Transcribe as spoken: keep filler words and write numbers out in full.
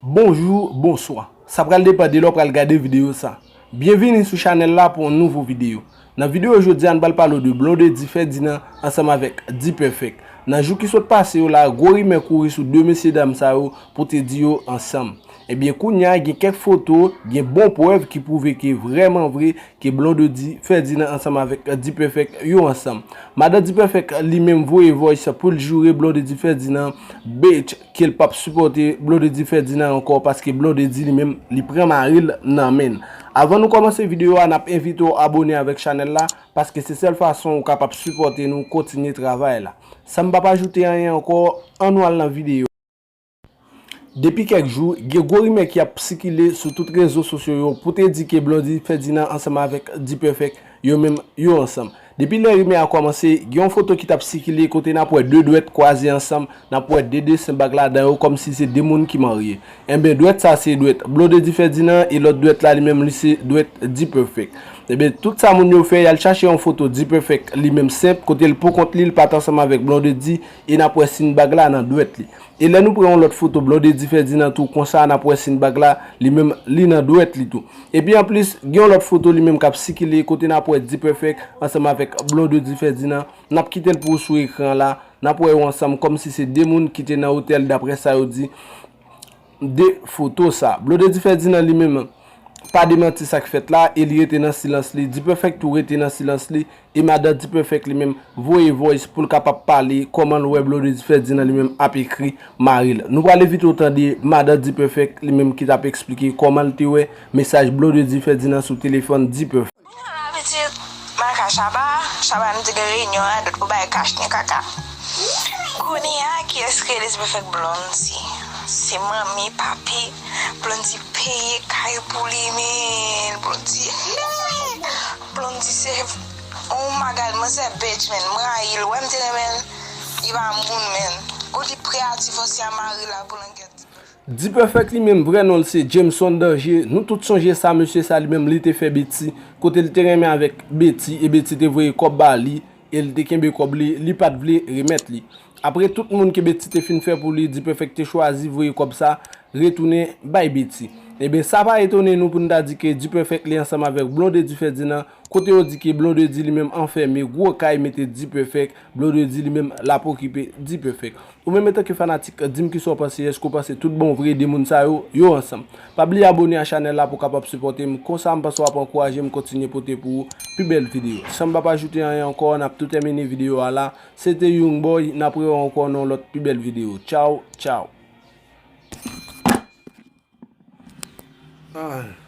Bonjou, bonswa. Sa pral depann de lè w pral gade videyo sa. Byenvini sou chanèl la pou yon nouvo videyo. Nan videyo jodi a, n pral pale w de Blondedy Ferdinand ansanm avèk D-Perfect. Nan jou ki sot pase yo la, gwo rimè kouri sou de mesyedam sa yo pou te di yo ansanm. Ebyen, kounye a, gen kèk foto, gen bon prèv ki pwouve ke vrèman vre ke Blondedy Ferdinand ansanm avèk D-Perfect yo ansanm. Madan D-Perfect li menm voye voice pou l joure Blondedy Ferdinand, bitch, ke l p ap sipòte Blondedy Ferdinand ankò paske Blondedy li menm li pran mari l nan men l. Avan nou kòmanse videyo a, n ap envite w abone avèk chanèl la paske se sèl fason ou kapab sipòte nou kontinye travay la. San m p ap ajoute anyen ankò, ann nou al nan videyo. Depi kèk jou, gen gwo rimè ki ap sikile sou tout rezo sosyo yo pou te di ke Blondedy Ferdinand ansanm avèk D-Perfect yo menm yo ansanm. Depi lè rimè a kòmanse, gen yon foto ki t ap sikile kote n ap wè de dwèt kwaze ansanm, n ap wè de desen bag ladan yo kòmsi se de moun ki marye. Enben, dwèt sa se dwèt Blondedy Ferdinand e lòt dwèt la li menm li se dwèt D-Perfect. Enben, tout sa moun yo fè, y al chache yon foto D-Perfect li menm senp kote l pou kont li, l pa t ansanm avèk Blondedy e n ap wè siy bag la nan dwèt li. E lè nou pran yon lòt foto Blondedy Ferdinand tou konsa, n ap wè siy bag la, li menm, li nan dwèt li tou. Epi anplis, gen yon lòt foto li menm k ap sikile kote n ap wè D-Perfect ansanm avèk Blondedy Ferdinand. N ap kite l pou ou sou ekran la. N ap wè yo ansanm kòmsi se de moun ki te nan otèl, daprè sa yo di, de foto sa. Blondedy Ferdinand li menm pa demanti sa k fèt la e li rete nan silans li. D-Perfect tou rete nan silans li. E madan D-Perfect li menm voye voice pou l kapab pale kòman l wè Blondedy Ferdinand li menm ap ekri mari l. Nou pral envite w tande madan D-Perfect li menm ki t ap eksplike kòman l te wè mesaj Blondedy Ferdinand sou telefòn D-Perfect. Kounye a la pitit, m al kay Shabba, Shabba nou te gen reyinyon radòt pou bay kach ni kaka. Kounye a, kiyès ki rele D-Perfect? Blondy. Se manmi, papi, Blondy peye kay pou li, men Blondy, hey! Blondy se yon magal manzè bitch, men m rayi l. Wè m te renmen l, li pa moun, men. Ou li prè a divòse a mari l la pou langèt. D-Perfect li menm vrè non l se Jameson Danger. Nou tout sonje sa mesye sa li menm li te fè Betty, kote l te renmen avèk Betty e Betty te voye kòb ba li e l te kenbe kòb li, li pa t vle remèt li. Apre tout moun ke Betty te fin fè pou li, D-Perfect te chwazi voye kòb sa retounen bay Betty. Ebyen, sa pa etone nou pou n ta di ke D-Perfect li ansanm avèk Blondedy Ferdinand, kote yo di ke Blondedy li menm anfème gwo kay mete D-Perfect, Blondedy li menm l ap okipe D-Perfect. Ou menm antanke fanatik, di m kisa w panse, èske w panse tout bon vre de moun sa yo, yo ansanm? Pa bliye abone a chanèl la pou w kapab sipòte m, konsa m panse w ap ankouraje m kontinye pote pou ou pi bèl videyo. San m p ap ajoute anyen ankò, n ap tou tèmine videyo a la. Se te Young Boy, n ap rewè ankò nan yon lòt pi bèl videyo. Tchaw, tchaw. Ah.